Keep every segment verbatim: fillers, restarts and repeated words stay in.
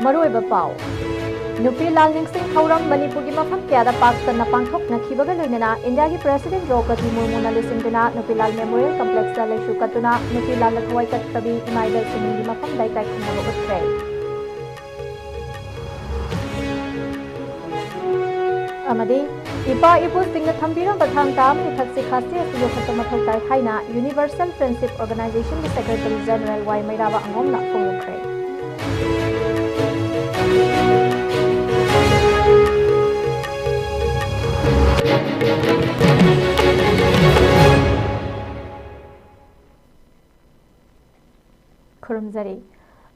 ꯃꯔꯨꯑꯣꯏꯕ ꯄꯥꯎ꯫ ꯅꯨꯄꯤ ꯂꯥꯜ ꯅꯤꯡꯁꯤꯡ ꯊꯧꯔꯝ ꯃꯅꯤꯄꯨꯔꯒꯤ ꯃꯐꯝ ꯀꯌꯥꯗ ꯄꯥꯛ ꯆꯟꯅ ꯄꯥꯡꯊꯣꯛꯅꯈꯤꯕꯒ ꯂꯣꯏꯅꯅ ꯏꯟꯗꯤꯌꯥꯒꯤ ꯄ꯭ꯔꯦꯁꯤꯗꯦꯟꯠ ꯗ꯭ꯔꯧꯄꯗꯤ ꯃꯨꯔꯃꯨꯅ ꯂꯨꯆꯤꯡꯗꯨꯅ ꯅꯨꯄꯤ ꯂꯥꯜ ꯃꯦꯃꯣꯔꯤꯌꯦꯜ ꯀꯝꯄ꯭ꯂꯦꯛꯁꯇ ꯂꯩꯁꯨ ꯀꯠꯇꯨꯅ ꯅꯨꯄꯤ ꯂꯥꯜꯗ ꯊꯋꯥꯏ ꯀꯠꯈ꯭ꯔꯕꯤ ꯏꯃꯥ ꯏꯕꯦꯜꯁꯤꯡꯒꯤ ꯃꯐꯝꯗ ꯏꯀꯥꯏ ꯈꯨꯝꯅꯕ ꯎꯠꯈ꯭ꯔꯦ꯫ ꯑꯃꯗꯤ ꯏꯄꯥ ꯏꯄꯨꯁꯤꯡꯅ ꯊꯝꯕꯤꯔꯝꯕ ꯊꯥꯡ ꯇꯥ ꯑꯃꯗꯤ ꯊꯛꯁꯤ ꯈꯥꯁꯤ ꯑꯁꯤ ꯌꯣꯛꯈꯠꯄ ꯃꯊꯧ ꯇꯥꯏ ꯍꯥꯏꯅ Universal Friendship Organizationꯒꯤ Secretary General ꯋꯥꯏ ꯃꯩꯔꯥꯕ ꯑꯉꯣꯝꯅ ꯐꯣꯡꯗꯣꯛꯈ꯭ꯔꯦ꯫ ꯈꯨꯔꯨꯝꯖꯔꯤ꯫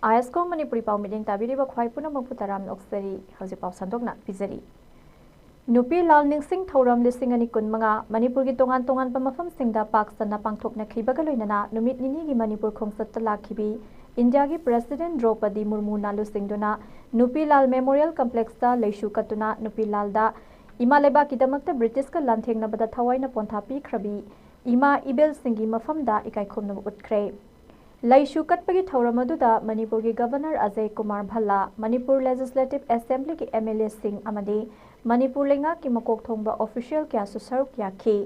ꯑꯥꯏ ꯑꯦꯁ ꯀꯣ ꯃꯅꯤꯄꯨꯔꯤ ꯄꯥꯎ ꯃꯤꯠꯌꯦꯡ ꯇꯥꯕꯤꯔꯤꯕ ꯈ꯭ꯋꯥꯏ ꯄꯨꯝꯅꯃꯛꯄꯨ ꯇꯔꯥꯝꯅ ꯑꯣꯛꯆꯔꯤ꯫ ꯍꯧꯖꯤꯛ ꯄꯥꯎ ꯁꯟꯗꯣꯛꯅ ꯄꯤꯖꯔꯤ꯫ ꯅꯨꯄꯤ ꯂꯥꯜ ꯅꯤꯡꯁꯤꯡ ꯊꯧꯔꯝ ꯂꯤꯁꯤꯡ ꯑꯅꯤ ꯀꯨꯟꯃꯉꯥ ꯃꯅꯤꯄꯨꯔꯒꯤ ꯇꯣꯉꯥꯟ ꯇꯣꯉꯥꯟꯕ ꯃꯐꯝꯁꯤꯡꯗ ꯄꯥꯛ ꯆꯟꯅ ꯄꯥꯡꯊꯣꯛꯅꯈꯤꯕꯒ ꯂꯣꯏꯅꯅ ꯅꯨꯃꯤꯠ ꯅꯤꯅꯤꯒꯤ ꯃꯅꯤꯄꯨꯔ ꯈꯣꯡꯆꯠꯇ ꯂꯥꯛꯈꯤꯕꯤ ꯏꯟꯗꯤꯌꯥꯒꯤ ꯄ꯭ꯔꯦꯁꯤꯗꯦꯟꯠ ꯗ꯭ꯔꯧꯄꯗꯤ ꯃꯨꯔꯃꯨꯅ ꯂꯨꯆꯤꯡꯗꯨꯅ ꯅꯨꯄꯤ ꯂꯥꯜ ꯃꯦꯃꯣꯔꯤꯌꯦꯜ ꯀꯝꯄ꯭ꯂꯦꯛꯁꯇ ꯂꯩꯁꯨ ꯀꯠꯇꯨꯅ ꯅꯨꯄꯤ ꯂꯥꯜꯗ ꯏꯃꯥ ꯂꯩꯕꯥꯛꯀꯤꯗꯃꯛꯇ ꯕ꯭ꯔꯤꯇꯤꯁꯀ ꯂꯥꯟꯊꯦꯡꯅꯕꯗ ꯊꯋꯥꯏꯅ ꯄꯣꯟꯊꯥ ꯄꯤꯈ꯭ꯔꯕꯤ ꯏꯃꯥ ꯏꯕꯦꯜꯁꯤꯡꯒꯤ ꯃꯐꯝꯗ ꯏꯀꯥꯏ ꯈꯨꯝꯅꯕ ꯎꯠꯈ꯭ꯔꯦ꯫ ꯂꯩꯁꯨ ꯀꯠꯄꯒꯤ ꯊꯧꯔꯝ ꯑꯗꯨꯗ ꯃꯅꯤꯄꯨꯔꯒꯤ ꯒꯚꯔꯅꯔ ꯑꯖꯌ ꯀꯨꯃꯥꯔ ꯚꯜꯂꯥ, ꯃꯅꯤꯄꯨꯔ ꯂꯦꯖꯤꯁꯂꯦꯇꯤꯚ ꯑꯦꯁꯦꯝꯕ꯭ꯂꯤꯒꯤ ꯑꯦꯝ ꯑꯦꯜ ꯑꯦꯁꯤꯡ ꯑꯃꯗꯤ ꯃꯅꯤꯄꯨꯔ ꯂꯩꯉꯥꯛꯀꯤ ꯃꯀꯣꯛ ꯊꯣꯡꯕ ꯑꯣꯐꯤꯁꯤꯌꯦꯜ ꯀꯌꯥꯁꯨ ꯁꯔꯨꯛ ꯌꯥꯈꯤ꯫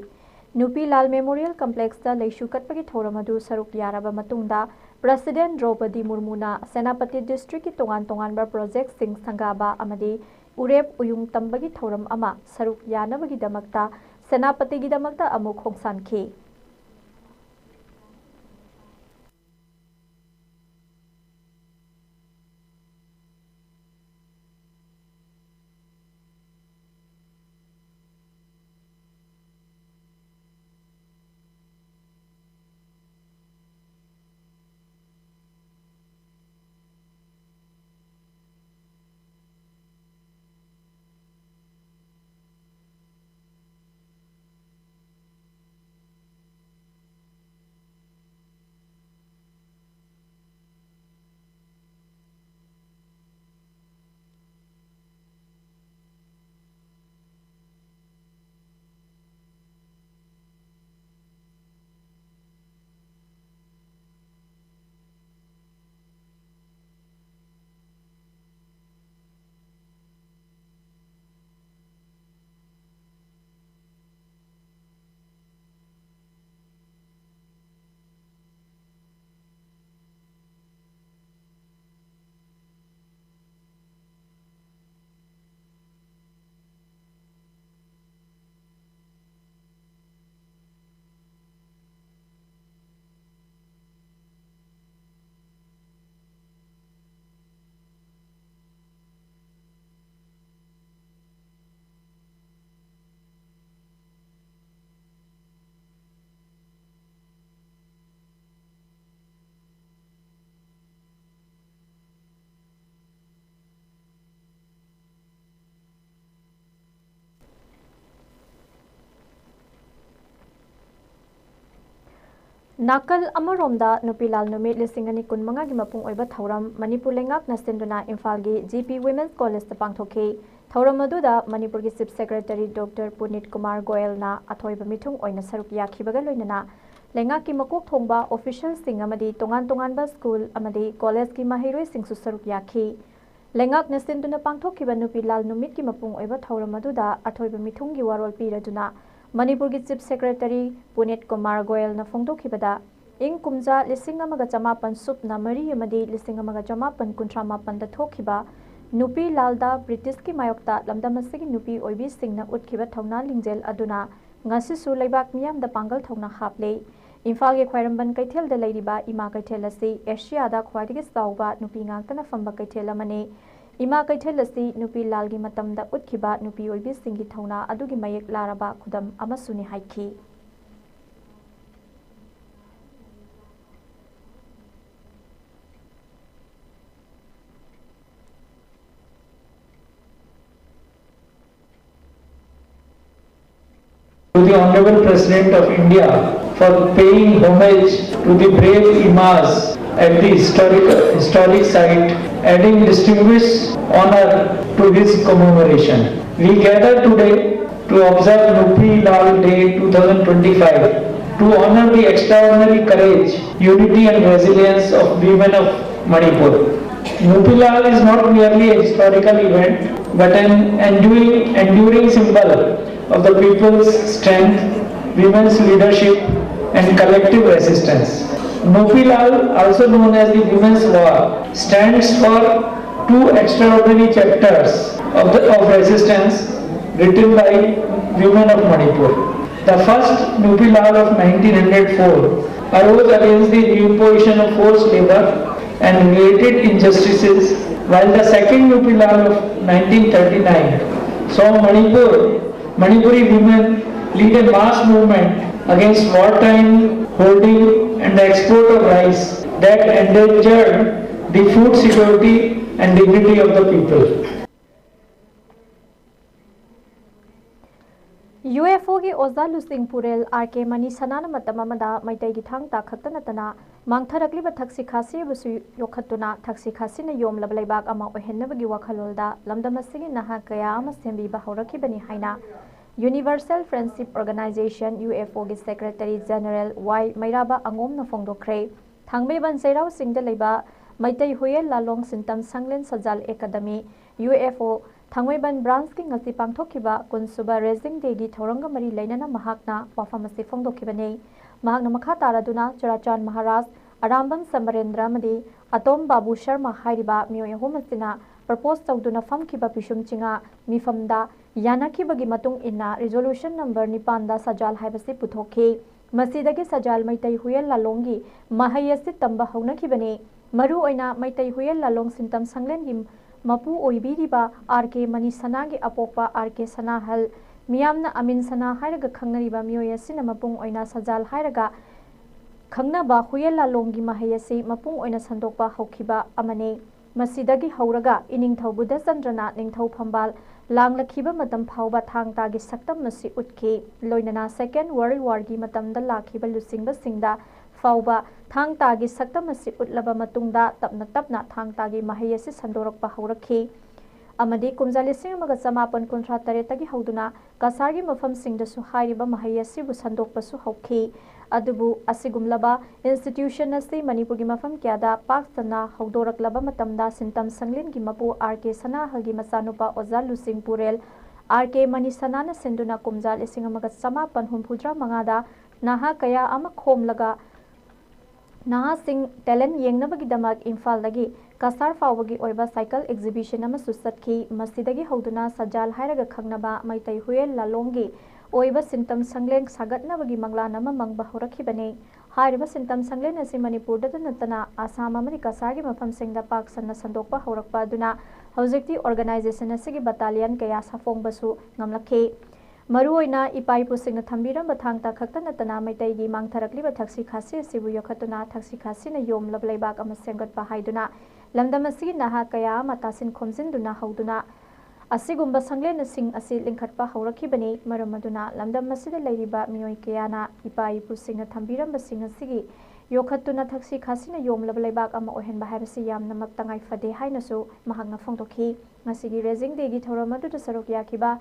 ꯅꯨꯄꯤ ꯂꯥꯜ ꯃꯦꯃꯣꯔꯤꯌꯦꯜ ꯀꯝꯄ꯭ꯂꯦꯛꯁꯇ ꯂꯩꯁꯨ ꯀꯠꯄꯒꯤ ꯊꯧꯔꯝ ꯑꯗꯨ ꯁꯔꯨꯛ ꯌꯥꯔꯕ ꯃꯇꯨꯡꯗ ꯄ꯭ꯔꯦꯁꯤꯗꯦꯟꯠ ꯗ꯭ꯔꯧꯄꯗꯤ ꯃꯨꯔꯃꯨꯅ ꯁꯦꯅꯥꯄꯇꯤ ꯗꯤꯁꯇ꯭ꯔꯤꯛꯀꯤ ꯇꯣꯉꯥꯟ ꯇꯣꯉꯥꯟꯕ ꯄ꯭ꯔꯣꯖꯦꯛꯁꯤꯡ ꯁꯪꯒꯥꯕ ꯑꯃꯗꯤ ꯎꯔꯦꯞ ꯎꯌꯨꯡ ꯇꯝꯕꯒꯤ ꯊꯧꯔꯝ ꯑꯃ ꯁꯔꯨꯛ ꯌꯥꯅꯕꯒꯤꯗꯃꯛꯇ ꯁꯦꯅꯥꯄꯇꯤꯒꯤꯗꯃꯛꯇ ꯑꯃꯨꯛ ꯈꯣꯡꯁꯥꯟꯈꯤ꯫ ꯅꯥꯀꯜ ꯑꯃꯔꯣꯝꯗ ꯅꯨꯄꯤ ꯂꯥꯜ ꯅꯨꯃꯤꯠ ꯂꯤꯁꯤꯡ ꯑꯅꯤ ꯀꯨꯟꯃꯉꯥꯒꯤ ꯃꯄꯨꯡ ꯑꯣꯏꯕ ꯊꯧꯔꯝ ꯃꯅꯤꯄꯨꯔ ꯂꯩꯉꯥꯛꯅ ꯁꯤꯟꯗꯨꯅ ꯏꯝꯐꯥꯜꯒꯤ G P Women's Collegeꯇ ꯄꯥꯡꯊꯣꯛꯈꯤ꯫ ꯊꯧꯔꯝ ꯑꯗꯨꯗ ꯃꯅꯤꯄꯨꯔꯒꯤ Chief Secretary Doctor ꯄꯨꯅꯤꯠ ꯀꯨꯃꯥꯔ ꯒꯣꯌꯜꯅ ꯑꯊꯣꯏꯕ ꯃꯤꯊꯨꯡ ꯑꯣꯏꯅ ꯁꯔꯨꯛ ꯌꯥꯈꯤꯕꯒ ꯂꯣꯏꯅꯅ ꯂꯩꯉꯥꯛꯀꯤ ꯃꯀꯣꯛ ꯊꯣꯡꯕ officialꯁꯤꯡ ꯑꯃꯗꯤ ꯇꯣꯉꯥꯟ ꯇꯣꯉꯥꯟꯕ school ꯑꯃꯗꯤ collegeꯀꯤ ꯃꯍꯩꯔꯣꯏꯁꯤꯡꯁꯨ ꯁꯔꯨꯛ ꯌꯥꯈꯤ꯫ ꯂꯩꯉꯥꯛꯅ ꯁꯤꯟꯗꯨꯅ ꯄꯥꯡꯊꯣꯛꯈꯤꯕ ꯅꯨꯄꯤ ꯂꯥꯜ ꯅꯨꯃꯤꯠꯀꯤ ꯃꯄꯨꯡ ꯑꯣꯏꯕ ꯊꯧꯔꯝ ꯑꯗꯨꯗ ꯑꯊꯣꯏꯕ ꯃꯤꯊꯨꯡꯒꯤ ꯋꯥꯔꯣꯜ ꯄꯤꯔꯗꯨꯅ ꯃꯅꯤꯄꯨꯔꯒꯤ Chief Secretary ꯄꯨꯅꯤꯠ ꯀꯨꯃꯥꯔ ꯒꯣꯌꯜꯅ ꯐꯣꯡꯗꯣꯛꯈꯤꯕꯗ, ꯏꯪ ꯀꯨꯝꯖꯥ ꯂꯤꯁꯤꯡ ꯑꯃꯒ ꯆꯃꯥꯄꯟ ꯁꯨꯞꯅ ꯃꯔꯤ ꯑꯃꯗꯤ ꯂꯤꯁꯤꯡ ꯑꯃꯒ ꯆꯃꯥꯄꯟ ꯀꯨꯟꯊ꯭ꯔꯥ ꯃꯥꯄꯟꯗ ꯊꯣꯛꯈꯤꯕ ꯅꯨꯄꯤ ꯂꯥꯜꯗ ꯕ꯭ꯔꯤꯇꯤꯁꯀꯤ ꯃꯥꯌꯣꯛꯇ ꯂꯝꯗꯝ ꯑꯁꯤꯒꯤ ꯅꯨꯄꯤ ꯑꯣꯏꯕꯤꯁꯤꯡꯅ ꯎꯠꯈꯤꯕ ꯊꯧꯅꯥ ꯂꯤꯡꯖꯦꯜ ꯑꯗꯨꯅ ꯉꯁꯤꯁꯨ ꯂꯩꯕꯥꯛ ꯃꯤꯌꯥꯝꯗ ꯄꯥꯡꯒꯜ ꯊꯧꯅꯥ ꯍꯥꯞꯂꯤ꯫ ꯏꯝꯐꯥꯜꯒꯤ ꯈ꯭ꯋꯥꯏꯔꯝꯕꯟ ꯀꯩꯊꯦꯜꯗ ꯂꯩꯔꯤꯕ ꯏꯃꯥ ꯀꯩꯊꯦꯜ ꯑꯁꯤ ꯑꯦꯁꯤꯌꯥꯗ ꯈ꯭ꯋꯥꯏꯗꯒꯤ ꯆꯥꯎꯕ ꯅꯨꯄꯤ ꯉꯥꯛꯇꯅ ꯐꯝꯕ ꯀꯩꯊꯦꯜ ꯑꯃꯅꯤ꯫ ꯏꯃꯥ ꯀꯩꯊꯦꯜ ꯑꯁꯤ ꯅꯨꯄꯤ ꯂꯥꯜꯒꯤ ꯃꯇꯝꯗ ꯎꯠꯈꯤꯕ ꯅꯨꯄꯤ ꯑꯣꯏꯕꯤꯁꯤꯡꯒꯤ ꯊꯧꯅꯥ ꯑꯗꯨꯒꯤ ꯃꯌꯦꯛ ꯂꯥꯔꯕ ꯈꯨꯗꯝ ꯑꯃꯁꯨꯅꯤ ꯍꯥꯏꯈꯤ꯫ To the Honorable President of India for paying homage to the brave Imas at the historic, historic site, adding distinguished honor to his commemoration. We gather today to observe Nupi Lal Day two thousand twenty-five to honor the extraordinary courage, unity and resilience of women of Manipur. Nupi Lal is not merely a historical event, but an enduring, enduring symbol of the people's strength, women's leadership, and collective resistance. Nupi Lal, also known as the Women's War, stands for two extraordinary chapters of, the, of resistance written by women of Manipur. The first Nupi Lal of nineteen hundred four arose against the reimposition of forced labor and related injustices, while the second Nupi Lal of nineteen thirty-nine saw Manipur, Manipuri women lead a mass movement against wartime hoarding and the export of rice that endangered the food security and dignity of the people. UFOꯒꯤ ꯑꯣꯖꯥ ꯂꯨꯆꯤꯡ ꯄꯨꯔꯦꯜ R ꯀꯦ money ꯁꯅꯥꯅ ꯃꯇꯝ ꯑꯃꯗ ꯃꯩꯇꯩꯒꯤ ꯊꯥꯡ ꯇꯥ ꯈꯛꯇ ꯅꯠꯇꯅ ꯃꯥꯡꯊꯔꯛꯂꯤꯕ ꯊꯛꯁꯤ ꯈꯥꯁꯤ ꯑꯃꯁꯨ ꯌꯣꯛꯈꯠꯇꯨꯅ ꯊꯛꯁꯤ ꯈꯥꯁꯤꯅ ꯌꯣꯝꯂꯕ ꯂꯩꯕꯥꯛ ꯑꯃ ꯑꯣꯏꯍꯟꯅꯕꯒꯤ ꯋꯥꯈꯜꯂꯣꯟꯗ ꯂꯝꯗꯝ ꯑꯁꯤꯒꯤ ꯅꯍꯥ ꯀꯌꯥ ꯑꯃ ꯁꯦꯝꯕꯤꯕ ꯍꯧꯔꯛꯈꯤꯕꯅꯤ ꯍꯥꯏꯅ Universal Friendship Organization, UFOꯒꯤ Secretary General ꯋꯥꯏ ꯃꯩꯔꯥꯕ ꯑꯉꯣꯝꯅ ꯐꯣꯡꯗꯣꯛꯈ꯭ꯔꯦ꯫ ꯊꯥꯡꯃꯩꯕꯟ ꯆꯩꯔꯥꯎ ꯆꯤꯡꯗ ꯂꯩꯕ ꯃꯩꯇꯩ ꯍꯨꯌꯦꯟ ꯂꯥꯂꯣꯡ ꯁꯤꯟꯇꯝ ꯁꯪꯂꯦꯟ ꯁꯖꯥꯜ ꯑꯦꯀꯥꯗꯃꯤ, UFO, ꯊꯥꯡꯃꯩꯕꯟ branchꯀꯤ ꯉꯁꯤ ꯄꯥꯡꯊꯣꯛꯈꯤꯕ ꯀꯨꯟꯁꯨꯕ Raising Dayꯒꯤ ꯊꯧꯔꯝꯒ ꯃꯔꯤ ꯂꯩꯅꯅ ꯃꯍꯥꯛꯅ ꯋꯥꯐꯝ ꯑꯁꯤ ꯐꯣꯡꯗꯣꯛꯈꯤꯕꯅꯤ꯫ ꯃꯍꯥꯛꯅ ꯃꯈꯥ ꯇꯥꯔꯗꯨꯅ ꯆꯨꯔꯥꯆꯥꯟ ꯃꯍꯥꯔꯥꯖ, ꯑꯔꯥꯝꯕꯝ ꯁꯃꯔꯦꯟꯗ꯭ꯔ ꯑꯃꯗꯤ ꯑꯇꯣꯝ ꯕꯥꯕꯨ ꯁꯔꯃ ꯍꯥꯏꯔꯤꯕ ꯃꯤꯑꯣꯏ ꯑꯍꯨꯝ ꯑꯁꯤꯅ propose ꯇꯧꯗꯨꯅ ꯐꯝꯈꯤꯕ ꯄꯤꯁꯨꯝ ꯆꯤꯡꯉꯥ ꯃꯤꯐꯝꯗ ꯌꯥꯅꯈꯤꯕꯒꯤ ꯃꯇꯨꯡ ꯏꯟꯅ resolution number ꯅꯤꯄꯥꯟꯗ ꯁꯖꯥꯜ ꯍꯥꯏꯕꯁꯤ ꯄꯨꯊꯣꯛꯈꯤ꯫ ꯃꯁꯤꯗꯒꯤ ꯁꯖꯥꯜ ꯃꯩꯇꯩ ꯍꯨꯌꯦꯟ ꯂꯥꯂꯣꯡꯒꯤ ꯃꯍꯩ ꯑꯁꯤ ꯇꯝꯕ ꯍꯧꯅꯈꯤꯕꯅꯤ꯫ ꯃꯔꯨꯑꯣꯏꯅ ꯃꯩꯇꯩ ꯍꯨꯌꯦꯟ ꯂꯥꯂꯣꯡ ꯁꯤꯟꯇꯝ ꯁꯪꯂꯦꯟꯒꯤ ꯃꯄꯨ ꯑꯣꯏꯕꯤꯔꯤꯕ ꯑꯥꯔ ꯀꯦ ꯃꯅꯤ ꯁꯅꯥꯒꯤ ꯑꯄꯣꯛꯄ ꯑꯥꯔ ꯀꯦ ꯁꯅꯥꯍꯜ, ꯃꯤꯌꯥꯝꯅ ꯑꯃꯤꯟ ꯁꯅꯥ ꯍꯥꯏꯔꯒ ꯈꯪꯅꯔꯤꯕ ꯃꯤꯑꯣꯏ ꯑꯁꯤꯅ ꯃꯄꯨꯡ ꯑꯣꯏꯅ ꯁꯖꯥꯜ ꯍꯥꯏꯔꯒ ꯈꯪꯅꯕ ꯍꯨꯌꯦꯟ ꯂꯥꯂꯣꯡꯒꯤ ꯃꯍꯩ ꯑꯁꯤ ꯃꯄꯨꯡ ꯑꯣꯏꯅ ꯁꯟꯗꯣꯛꯄ ꯍꯧꯈꯤꯕ ꯑꯃꯅꯤ꯫ ꯃꯁꯤꯗꯒꯤ ꯍꯧꯔꯒ ꯏꯅꯤꯡꯊꯧ ꯕꯨꯙꯆꯟꯗ꯭ꯔꯅ ꯅꯤꯡꯊꯧ ꯐꯝꯕꯥꯜ ꯂꯥꯡꯂꯛꯈꯤꯕ ꯃꯇꯝ ꯐꯥꯎꯕ ꯊꯥꯡ ꯇꯥꯒꯤ ꯁꯛꯇꯝ ꯑꯁꯤ ꯎꯠꯈꯤ꯫ ꯂꯣꯏꯅꯅ Second World Warꯒꯤ ꯃꯇꯝꯗ ꯂꯥꯛꯈꯤꯕ ꯂꯨꯆꯤꯡꯕꯁꯤꯡꯗ ꯐꯥꯎꯕ ꯊꯥꯡ ꯇꯥꯒꯤ ꯁꯛꯇꯝ ꯑꯁꯤ ꯎꯠꯂꯕ ꯃꯇꯨꯡꯗ ꯇꯞꯅ ꯇꯞꯅ ꯊꯥꯡ ꯇꯥꯒꯤ ꯃꯍꯩ ꯑꯁꯤ ꯁꯟꯗꯣꯔꯛꯄ ꯍꯧꯔꯛꯈꯤ꯫ ꯑꯃꯗꯤ ꯀꯨꯝꯖꯥ ꯂꯤꯁꯤꯡ ꯑꯃꯒ ꯆꯃꯥꯄꯟ ꯀꯨꯟꯊ꯭ꯔꯥ ꯇꯔꯦꯠꯇꯒꯤ ꯍꯧꯗꯨꯅ ꯀꯁꯥꯔꯒꯤ ꯃꯐꯝꯁꯤꯡꯗꯁꯨ ꯍꯥꯏꯔꯤꯕ ꯃꯍꯩ ꯑꯁꯤꯕꯨ ꯁꯟꯗꯣꯛꯄꯁꯨ ꯍꯧꯈꯤ꯫ ꯑꯗꯨꯕꯨ ꯑꯁꯤꯒꯨꯝꯂꯕ institution ꯑꯁꯤ ꯃꯅꯤꯄꯨꯔꯒꯤ ꯃꯐꯝ ꯀꯌꯥꯗ ꯄꯥꯛ ꯁꯟꯅ ꯍꯧꯗꯣꯔꯛꯂꯕ ꯃꯇꯝꯗ ꯁꯤꯟꯇꯝ ꯁꯪꯂꯦꯟꯒꯤ ꯃꯄꯨ ꯑꯥꯔ ꯀꯦ ꯁꯅꯥꯍꯜꯒꯤ ꯃꯆꯥꯅꯨꯄꯥ ꯑꯣꯖꯥ ꯂꯨꯆꯤꯡ ꯄꯨꯔꯦꯜ ꯑꯥꯔ ꯀꯦ ꯃꯅꯤ ꯁꯅꯥꯅ ꯁꯤꯟꯗꯨꯅ ꯀꯨꯝꯖꯥ ꯂꯤꯁꯤꯡ ꯑꯃꯒ ꯆꯃꯥꯄꯟ ꯍꯨꯝꯐꯨꯇꯔꯥ ꯃꯉꯥꯗ ꯅꯍꯥ ꯀꯌꯥ ꯑꯃ ꯈꯣꯝꯂꯒ ꯅꯍꯥꯁꯤꯡ talent ꯌꯦꯡꯅꯕꯒꯤꯗꯃꯛ ꯏꯝꯐꯥꯜꯗꯒꯤ ꯀꯁꯥꯔ ꯐꯥꯎꯕꯒꯤ ꯑꯣꯏꯕ cycle exhibition ꯑꯃꯁꯨ ꯆꯠꯈꯤ꯫ ꯃꯁꯤꯗꯒꯤ ꯍꯧꯗꯨꯅ ꯁꯖꯥꯜ ꯍꯥꯏꯔꯒ ꯈꯪꯅꯕ ꯃꯩꯇꯩ ꯍꯨꯌꯦꯟ ꯂꯥꯂꯣꯡꯒꯤ ꯑꯣꯏꯕ ꯁꯤꯟꯇꯝ ꯁꯪꯂꯦꯟ ꯁꯥꯒꯠꯅꯕꯒꯤ ꯃꯪꯂꯥꯟ ꯑꯃ ꯃꯪꯕ ꯍꯧꯔꯛꯈꯤꯕꯅꯤ꯫ ꯍꯥꯏꯔꯤꯕ ꯁꯤꯟꯇꯝ ꯁꯪꯂꯦꯟ ꯑꯁꯤ ꯃꯅꯤꯄꯨꯔꯗꯇ ꯅꯠꯇꯅ ꯑꯁꯥꯝ ꯑꯃꯗꯤ ꯀꯁꯥꯔꯒꯤ ꯃꯐꯝꯁꯤꯡꯗ ꯄꯥꯛ ꯁꯟꯅ ꯁꯟꯗꯣꯛꯄ ꯍꯧꯔꯛꯄ ꯑꯗꯨꯅ ꯍꯧꯖꯤꯛꯇꯤ organization ꯑꯁꯤꯒꯤ battalion ꯀꯌꯥ ꯁꯥꯐꯣꯡꯕꯁꯨ ꯉꯝꯂꯛꯈꯤ꯫ ꯃꯔꯨꯑꯣꯏꯅ ꯏꯄꯥ ꯏꯄꯨꯁꯤꯡꯅ ꯊꯝꯕꯤꯔꯝꯕ ꯊꯥꯡ ꯇꯥ ꯈꯛꯇ ꯅꯠꯇꯅ ꯃꯩꯇꯩꯒꯤ ꯃꯥꯡꯊꯔꯛꯂꯤꯕ ꯊꯛꯁꯤ ꯈꯥꯁꯤ ꯑꯁꯤꯕꯨ ꯌꯣꯛꯈꯠꯇꯨꯅ ꯊꯛꯁꯤ ꯈꯥꯁꯤꯅ ꯌꯣꯝꯂꯕ ꯂꯩꯕꯥꯛ ꯑꯃ ꯁꯦꯝꯒꯠꯄ ꯍꯥꯏꯗꯨꯅ ꯂꯝꯗꯝ ꯑꯁꯤꯒꯤ ꯅꯍꯥ ꯀꯌꯥ ꯑꯃ ꯇꯥꯁꯤꯟ ꯈꯣꯝꯖꯤꯟꯗꯨꯅ ꯍꯧꯗꯨꯅ ꯑꯁꯤꯒꯨꯝꯕ ꯁꯪꯂꯦꯟꯅꯁꯤꯡ ꯑꯁꯤ ꯂꯤꯡꯈꯠꯄ ꯍꯧꯔꯛꯈꯤꯕꯅꯤ꯫ ꯃꯔꯝ ꯑꯗꯨꯅ ꯂꯝꯗꯝ ꯑꯁꯤꯗ ꯂꯩꯔꯤꯕ ꯃꯤꯑꯣꯏ ꯀꯌꯥꯅ ꯏꯄꯥ ꯏꯄꯨꯁꯤꯡꯅ ꯊꯝꯕꯤꯔꯝꯕꯁꯤꯡ ꯑꯁꯤꯒꯤ ꯌꯣꯛꯈꯠꯇꯨꯅ ꯊꯛꯁꯤ ꯈꯥꯁꯤꯅ ꯌꯣꯝꯂꯕ ꯂꯩꯕꯥꯛ ꯑꯃ ꯑꯣꯏꯍꯟꯕ ꯍꯥꯏꯕꯁꯤ ꯌꯥꯝꯅꯃꯛ ꯇꯉꯥꯏ ꯐꯗꯦ ꯍꯥꯏꯅꯁꯨ ꯃꯍꯥꯛꯅ ꯐꯣꯡꯗꯣꯛꯈꯤ꯫ ꯉꯁꯤꯒꯤ ꯔꯦꯖꯤꯡ ꯗꯦꯒꯤ ꯊꯧꯔꯝ ꯑꯗꯨꯗ ꯁꯔꯨꯛ ꯌꯥꯈꯤꯕ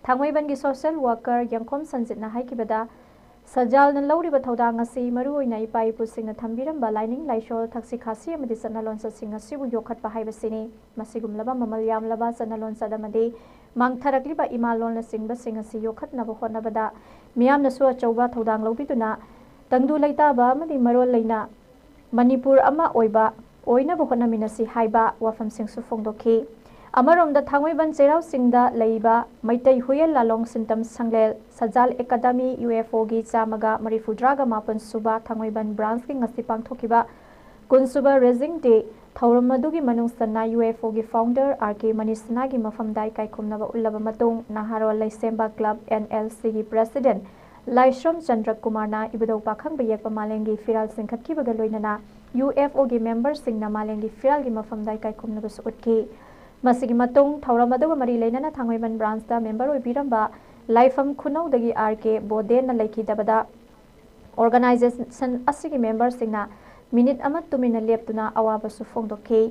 ꯊꯥꯡꯃꯩꯕꯟꯒꯤ ꯁꯣꯁꯤꯌꯦꯜ ꯋꯥꯔꯀꯔ ꯌꯦꯡꯈꯣꯝ ꯁꯟꯖꯤꯠꯅ ꯍꯥꯏꯈꯤꯕꯗ, ꯁꯖꯥꯜꯅ ꯂꯧꯔꯤꯕ ꯊꯧꯗꯥꯡ ꯑꯁꯤ ꯃꯔꯨꯑꯣꯏꯅ ꯏꯄꯥ ꯏꯄꯨꯁꯤꯡꯅ ꯊꯝꯕꯤꯔꯝꯕ ꯂꯥꯏꯅꯤꯡ ꯂꯥꯏꯁꯣꯜ, ꯊꯛꯁꯤ ꯈꯥꯁꯤ ꯑꯃꯗꯤ ꯆꯠꯅ ꯂꯣꯟꯆꯠꯁꯤꯡ ꯑꯁꯤꯕꯨ ꯌꯣꯛꯈꯠꯄ ꯍꯥꯏꯕꯁꯤꯅꯤ꯫ ꯃꯁꯤꯒꯨꯝꯂꯕ ꯃꯃꯜ ꯌꯥꯝꯂꯕ ꯆꯠꯅ ꯂꯣꯟꯆꯠ ꯑꯃꯗꯤ ꯃꯥꯡꯊꯔꯛꯂꯤꯕ ꯏꯃꯥ ꯂꯣꯟꯅꯆꯤꯡꯕꯁꯤꯡ ꯑꯁꯤ ꯌꯣꯛꯈꯠꯅꯕ ꯍꯣꯠꯅꯕꯗ ꯃꯤꯌꯥꯝꯅꯁꯨ ꯑꯆꯧꯕ ꯊꯧꯗꯥꯡ ꯂꯧꯕꯤꯗꯨꯅ ꯇꯪꯗꯨ ꯂꯩꯇꯥꯕ ꯑꯃꯗꯤ ꯃꯔꯣꯜ ꯂꯩꯅ ꯃꯅꯤꯄꯨꯔ ꯑꯃ ꯑꯣꯏꯕ ꯑꯣꯏꯅꯕ ꯍꯣꯠꯅꯃꯤꯟꯅꯁꯤ ꯍꯥꯏꯕ ꯋꯥꯐꯝꯁꯤꯡꯁꯨ ꯐꯣꯡꯗꯣꯛꯈꯤ꯫ ꯑꯃꯔꯣꯝꯗ ꯊꯥꯡꯃꯩꯕꯟ ꯆꯩꯔꯥꯎ ꯆꯤꯡꯗ ꯂꯩꯕ Meitei Huiyen ꯂꯥꯂꯣꯡ ꯁꯤꯟꯇꯝ ꯁꯪꯂꯦꯜ ꯁꯖꯥꯜ academy U F ꯑꯣꯒꯤ ꯆꯥꯝꯃꯒ ꯃꯔꯤꯐꯨꯇꯔꯥꯒ ꯃꯥꯄꯟ ꯁꯨꯕ ꯊꯥꯡꯃꯩꯕꯟ ꯕ꯭ꯔꯥꯟꯁꯀꯤ ꯉꯁꯤ ꯄꯥꯡꯊꯣꯛꯈꯤꯕ ꯀꯨꯟꯁꯨꯕ ꯔꯦꯖꯤꯡ ꯗꯦ ꯊꯧꯔꯝ ꯑꯗꯨꯒꯤ ꯃꯅꯨꯡ ꯆꯟꯅ ꯌꯨ ꯑꯦꯐ ꯑꯣꯒꯤ ꯐꯥꯎꯟꯗꯔ ꯑꯥꯔ ꯀꯦ ꯃꯅꯤꯁꯅꯥꯒꯤ ꯃꯐꯝꯗ ꯏꯀꯥꯏ ꯈꯨꯝꯅꯕ ꯎꯠꯂꯕ ꯃꯇꯨꯡ ꯅꯍꯥꯔꯣꯜ ꯂꯩꯁꯦꯝꯕ ꯀ꯭ꯂꯕ ꯑꯦꯟ ꯑꯦꯜ ꯁꯤꯒꯤ ꯄ꯭ꯔꯦꯁꯤꯗꯦꯟ ꯂꯥꯏꯁ꯭ꯔꯝ ꯆꯟꯗ꯭ꯔ ꯀꯨꯃꯥꯔꯅ ꯏꯕꯨꯙꯧ ꯄꯥꯈꯪꯕ ꯌꯦꯛꯄ ꯃꯥꯂꯦꯝꯒꯤ ꯐꯤꯔꯥꯜ ꯆꯤꯡꯈꯠꯈꯤꯕꯒ ꯂꯣꯏꯅꯅ ꯌꯨ ꯑꯦꯐ ꯑꯣꯒꯤ ꯃꯦꯝꯕꯔꯁꯤꯡꯅ ꯃꯥꯂꯦꯝꯒꯤ ꯐꯤꯔꯥꯜꯒꯤ ꯃꯐꯝꯗ ꯏꯀꯥꯏ ꯈꯨꯝꯅꯕꯁꯨ ꯎꯠꯈꯤ꯫ ꯃꯁꯤꯒꯤ ꯃꯇꯨꯡ ꯊꯧꯔꯝ ꯑꯗꯨꯒ ꯃꯔꯤ ꯂꯩꯅꯅ ꯊꯥꯡꯃꯩꯕꯟ ꯕ꯭ꯔꯥꯟꯁꯇ ꯃꯦꯝꯕꯔ ꯑꯣꯏꯕꯤꯔꯝꯕ ꯂꯥꯏꯐꯝ ꯈꯨꯅꯧꯗꯒꯤ ꯑꯥꯔ ꯀꯦ ꯕꯣꯗꯦꯟꯅ ꯂꯩꯈꯤꯗꯕꯗ ꯑꯣꯔꯒꯅꯥꯏꯖꯦꯁꯟ ꯑꯁꯤꯒꯤ ꯃꯦꯝꯕꯔꯁꯤꯡꯅ ꯃꯤꯅꯤꯠ ꯑꯃ ꯇꯨꯃꯤꯟꯅ ꯂꯦꯞꯇꯨꯅ ꯑꯋꯥꯕꯁꯨ ꯐꯣꯡꯗꯣꯛꯈꯤ꯫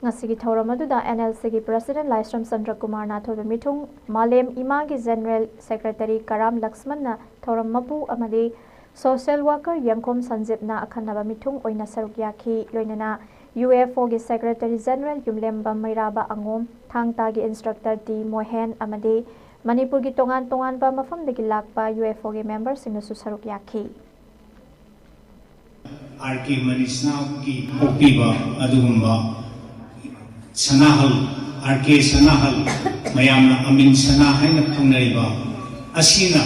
ꯉꯁꯤꯒꯤ ꯊꯧꯔꯝ ꯑꯗꯨꯗ ꯑꯦꯟ ꯑꯦꯜ ꯁꯤꯒꯤ ꯄ꯭ꯔꯦꯁꯤꯗꯦꯟ ꯂꯥꯏꯁ꯭ꯔꯝ ꯆꯟꯗ꯭ꯔ ꯀꯨꯃꯥꯔꯅ ꯑꯊꯣꯏꯕ ꯃꯤꯊꯨꯡ, ꯃꯥꯂꯦꯝ ꯏꯃꯥꯒꯤ ꯖꯦꯅꯔꯦꯜ ꯁꯦꯀ꯭ꯔꯦꯇꯔꯤ ꯀꯔꯥꯝ ꯂꯛꯁꯃꯟꯅ ꯊꯧꯔꯝ ꯃꯄꯨ ꯑꯃꯗꯤ ꯁꯣꯁꯤꯌꯦꯜ ꯋꯥꯔꯀꯔ ꯌꯦꯡꯈꯣꯝ ꯁꯟꯖꯤꯠꯅ ꯑꯈꯟꯅꯕ ꯃꯤꯊꯨꯡ ꯑꯣꯏꯅ ꯁꯔꯨꯛ ꯌꯥꯈꯤ꯫ ꯂꯣꯏꯅꯅ ꯌꯨ ꯑꯦꯐ ꯑꯣꯒꯤ ꯁꯦꯀ꯭ꯔꯦꯇꯔꯤ ꯖꯦꯅꯔꯦꯜ ꯌꯨꯝꯂꯦꯝꯕꯝ ꯃꯩꯔꯥꯕ ꯑꯉꯣꯝ, ꯊꯥꯡ ꯇꯥꯒꯤ ꯏꯟꯁꯇ꯭ꯔꯛꯇꯔ ꯇꯤ ꯃꯣꯍꯦꯟ ꯑꯃꯗꯤ ꯃꯅꯤꯄꯨꯔꯒꯤ ꯇꯣꯉꯥꯟ ꯇꯣꯉꯥꯟꯕ ꯃꯐꯝꯗꯒꯤ ꯂꯥꯛꯄ ꯌꯨ ꯑꯦꯐ ꯑꯣꯒꯤ ꯃꯦꯝꯕꯔꯁꯤꯡꯅꯁꯨ ꯁꯔꯨꯛ ꯌꯥꯈꯤ꯫ ꯑꯥꯔ ꯀꯦ ꯃꯅꯤꯁꯅꯥꯒꯤ ꯄꯣꯛꯄꯤꯕ ꯑꯗꯨꯒꯨꯝꯕ ꯁꯅꯥꯍꯜ, ꯑꯥꯔ ꯀꯦ ꯁꯅꯥꯍꯜ, ꯃꯌꯥꯝꯅ ꯑꯃꯤꯟ ꯁꯅꯥ ꯍꯥꯏꯅ ꯈꯪꯅꯔꯤꯕ ꯑꯁꯤꯅ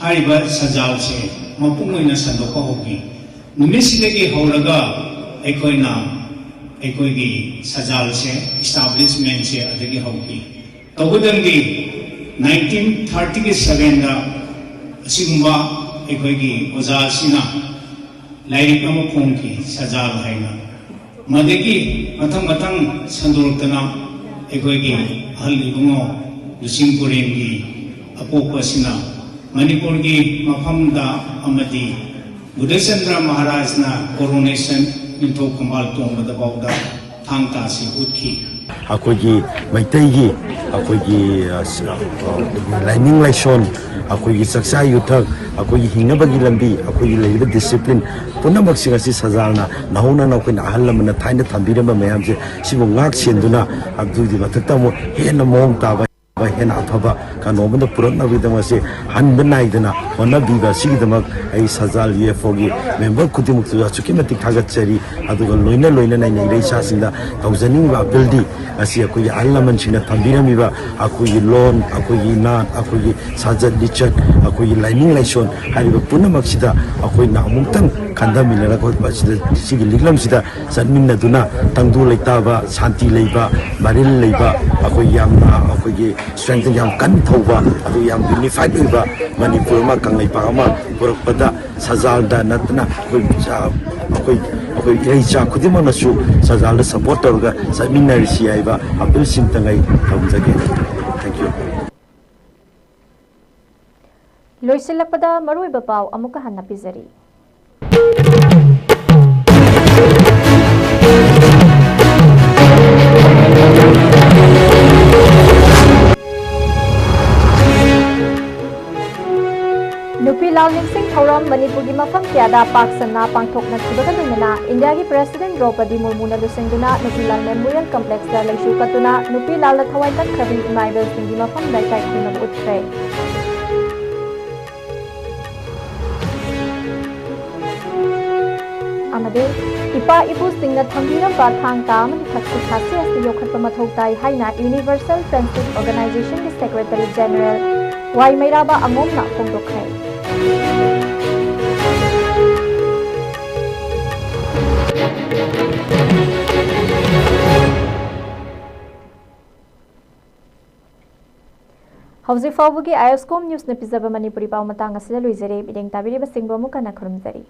ꯍꯥꯏꯔꯤꯕ ꯁꯖꯥꯜꯁꯦ ꯃꯄꯨꯡ ꯑꯣꯏꯅ ꯁꯟꯗꯣꯛꯄ ꯍꯧꯈꯤ꯫ ꯅꯨꯃꯤꯠꯁꯤꯗꯒꯤ ꯍꯧꯔꯒ ꯑꯩꯈꯣꯏꯅ ꯑꯩꯈꯣꯏꯒꯤ ꯁꯖꯥꯜꯁꯦ, ꯏꯁꯇꯥꯕ꯭ꯂꯤꯁꯃꯦꯟꯁꯦ ꯑꯗꯒꯤ ꯍꯧꯈꯤ꯫ ꯇꯧꯕꯇꯪꯗꯤ ꯅꯥꯏꯟꯇꯤꯟ ꯊꯥꯔꯇꯤꯒꯤ ꯁꯚꯦꯟꯗ ꯑꯁꯤꯒꯨꯝꯕ ꯑꯩꯈꯣꯏꯒꯤ ꯑꯣꯖꯥ ꯑꯁꯤꯅ ꯂꯥꯏꯔꯤꯛ ꯑꯃ ꯐꯣꯡꯈꯤ, ꯁꯖꯥꯜ ꯍꯥꯏꯅ꯫ ꯃꯗꯒꯤ ꯃꯊꯪ ꯃꯊꯪ ꯁꯟꯗꯣꯔꯛꯇꯅ ꯑꯩꯈꯣꯏꯒꯤ ꯑꯍꯜ ꯏꯕꯨꯡꯉꯣ ꯂꯨꯆꯤꯡ ꯄꯨꯔꯦꯟꯒꯤ ꯑꯄꯣꯛꯄ ꯑꯁꯤꯅ ꯃꯅꯤꯄꯨꯔꯒꯤ ꯃꯐꯝꯗ ꯑꯃꯗꯤ ꯕꯨꯙꯆꯟꯗ꯭ꯔ ꯃꯍꯥꯔꯥꯖꯅ coronation ꯅꯤꯡꯊꯧ ꯈꯝꯕꯥꯜ ꯇꯣꯡꯕꯗ ꯐꯥꯎꯗ ꯊꯥꯡ ꯇꯥ ꯑꯁꯤ ꯎꯠꯈꯤ꯫ ꯑꯩꯈꯣꯏꯒꯤ ꯃꯩꯇꯩꯒꯤ ꯑꯩꯈꯣꯏꯒꯤ, ꯑ, ꯁ-, ꯑ, ꯂꯥꯏꯅꯤꯡ ꯂꯥꯏꯁꯣꯟ, ꯑꯩꯈꯣꯏꯒꯤ ꯆꯥꯛꯆꯥ ꯌꯨꯊꯛ, ꯑꯩꯈꯣꯏꯒꯤ ꯍꯤꯡꯅꯕꯒꯤ ꯂꯝꯕꯤ, ꯑꯩꯈꯣꯏꯒꯤ ꯂꯩꯔꯤꯕ discipline ꯄꯨꯝꯅꯃꯛꯁꯤꯡ ꯑꯁꯤ ꯁꯖꯥꯜꯅ ꯅꯍꯧꯅꯅ ꯑꯩꯈꯣꯏꯅ ꯑꯍꯜ ꯂꯃꯟꯅ ꯊꯥꯏꯅ ꯊꯝꯕꯤꯔꯝꯕ ꯃꯌꯥꯝꯁꯦ ꯁꯤꯕꯨ ꯉꯥꯛ ꯁꯦꯟꯗꯨꯅ ꯑꯗꯨꯒꯤ ꯃꯊꯛꯇ ꯑꯃꯨꯛ ꯍꯦꯟꯅ ꯃꯑꯣꯡ ꯇꯥꯕ ꯍꯦꯟꯅ ꯑꯐꯕ ꯀꯩꯅꯣ ꯑꯃꯗ ꯄꯨꯔꯛꯅꯕꯒꯤꯗꯃꯛꯁꯦ ꯍꯟꯕ ꯅꯥꯏꯗꯅ ꯍꯣꯠꯅꯕꯤꯕ ꯑꯁꯤꯒꯤꯗꯃꯛ ꯑꯩ ꯁꯖꯥꯜ UFOꯒꯤ member ꯈꯨꯗꯤꯡꯃꯛꯇꯁꯨ ꯑꯁꯨꯛꯀꯤ ꯃꯇꯤꯛ ꯊꯥꯒꯠꯆꯔꯤ꯫ ꯑꯗꯨꯒ ꯂꯣꯏꯅ ꯂꯣꯏꯅꯅ ꯑꯩꯅ ꯏꯔꯩꯆꯥꯁꯤꯡꯗ ꯇꯧꯖꯅꯤꯡꯕ appealꯗꯤ ꯉꯁꯤ ꯑꯩꯈꯣꯏꯒꯤ ꯑꯍꯜ ꯂꯃꯟꯁꯤꯡꯅ ꯊꯝꯕꯤꯔꯝꯃꯤꯕ ꯑꯩꯈꯣꯏꯒꯤ ꯂꯣꯟ, ꯑꯩꯈꯣꯏꯒꯤ ꯏꯅꯥꯠ, ꯑꯩꯈꯣꯏꯒꯤ ꯁꯥꯖꯠ ꯂꯤꯆꯠ, ꯑꯩꯈꯣꯏꯒꯤ ꯂꯥꯏꯅꯤꯡ ꯂꯥꯏꯁꯣꯟ ꯍꯥꯏꯔꯤꯕ ꯄꯨꯝꯅꯃꯛꯁꯤꯗ ꯑꯩꯈꯣꯏꯅ ꯑꯃꯨꯛꯇꯪ ꯈꯟꯊꯃꯤꯟꯅꯔꯒ ꯑꯩꯈꯣꯏ ꯃꯁꯤꯗ, ꯁꯤꯒꯤ ꯂꯤꯛꯂꯝꯁꯤꯗ ꯆꯠꯃꯤꯟꯅꯗꯨꯅ ꯇꯪꯗꯨ ꯂꯩꯇꯥꯕ, ꯁꯥꯟꯇꯤ ꯂꯩꯕ, ꯃꯔꯤꯜ ꯂꯩꯕ, ꯑꯩꯈꯣꯏ ꯌꯥꯝꯅ ꯑꯩꯈꯣꯏꯒꯤ strength ꯌꯥꯝ ꯀꯟ ꯊꯧꯕ, ꯑꯗꯨ ꯌꯥꯝ unified ꯑꯣꯏꯕ ꯃꯅꯤꯄꯨꯔ ꯑꯃ, ꯀꯪꯂꯩꯄꯥꯛ ꯑꯃ ꯄꯨꯔꯛꯄꯗ ꯁꯖꯥꯜꯗ ꯅꯠꯇꯅ ꯑꯩꯈꯣꯏ, ꯑꯩꯈꯣꯏ, ꯑꯩꯈꯣꯏ ꯏꯔꯩꯆꯥ ꯈꯨꯗꯤꯡꯃꯛꯅꯁꯨ ꯁꯖꯥꯜꯗ support ꯇꯧꯔꯒ ꯆꯠꯃꯤꯟꯅꯔꯁꯤ ꯍꯥꯏꯕ appealꯁꯤꯝꯇꯪ ꯑꯩ ꯊꯝꯖꯒꯦ꯫ Thank you꯫ ꯂꯣꯏꯁꯤꯜꯂꯛꯄꯗ ꯃꯔꯨꯑꯣꯏꯕ ꯄꯥꯎ ꯑꯃꯨꯛꯀ ꯍꯟꯅ ꯄꯤꯖꯔꯤ꯫ ꯅꯨꯄꯤ ꯂꯥꯜ ꯅꯤꯡꯁꯤꯡ ꯊꯧꯔꯝ ꯃꯅꯤꯄꯨꯔꯒꯤ ꯃꯐꯝ ꯀꯌꯥꯗ ꯄꯥꯛ ꯁꯟꯅ ꯄꯥꯡꯊꯣꯛꯅꯈꯤꯕꯒ ꯂꯣꯏꯅꯅ ꯏꯟꯗꯤꯌꯥꯒꯤ President ꯗ꯭ꯔꯧꯄꯗꯤ ꯃꯨꯔꯃꯨꯅ ꯂꯨꯆꯤꯡꯗꯨꯅ ꯅꯨꯄꯤ ꯂꯥꯜ Memorial Complexꯇ ꯂꯩꯁꯨ ꯀꯠꯇꯨꯅ ꯅꯨꯄꯤ ꯂꯥꯜꯗ ꯊꯋꯥꯏ ꯀꯠꯈ꯭ꯔꯕꯤ ꯏꯃꯥ ꯏꯕꯦꯜꯁꯤꯡꯒꯤ ꯃꯐꯝꯗ ꯏꯀꯥꯏ ꯈꯨꯝꯅꯕ ꯎꯠꯈ꯭ꯔꯦ꯫ ꯑꯃꯗꯤ ꯏꯄꯥ ꯏꯄꯨꯁꯤꯡꯅ ꯊꯝꯕꯤꯔꯝꯕ ꯊꯥꯡ ꯇꯥ ꯑꯃꯗꯤ ꯊꯛꯁꯤ ꯈꯥꯁꯤ ꯑꯁꯤ ꯌꯣꯛꯈꯠꯄ ꯃꯊꯧ ꯇꯥꯏ ꯍꯥꯏꯅ Universal Friendship Organizationꯒꯤ Secretary General ꯋꯥꯏ ꯃꯩꯔꯥꯕ ꯑꯉꯣꯝꯅ ꯐꯣꯡꯗꯣꯛꯈ꯭ꯔꯦ꯫ ꯍꯧꯖꯤꯛ ꯐꯥꯎꯕꯒꯤ IOSCOM Newsꯅ ꯄꯤꯖꯕ ꯃꯅꯤꯄꯨꯔꯤ ꯄꯥꯎ ꯃꯇꯥꯡ ꯑꯁꯤꯗ ꯂꯣꯏꯖꯔꯦ꯫ ꯃꯤꯠꯌꯦꯡ ꯇꯥꯕꯤꯔꯤꯕꯁꯤꯡꯕꯨ ꯑꯃꯨꯛ ꯍꯟꯅ ꯈꯨꯔꯨꯝꯖꯔꯤ꯫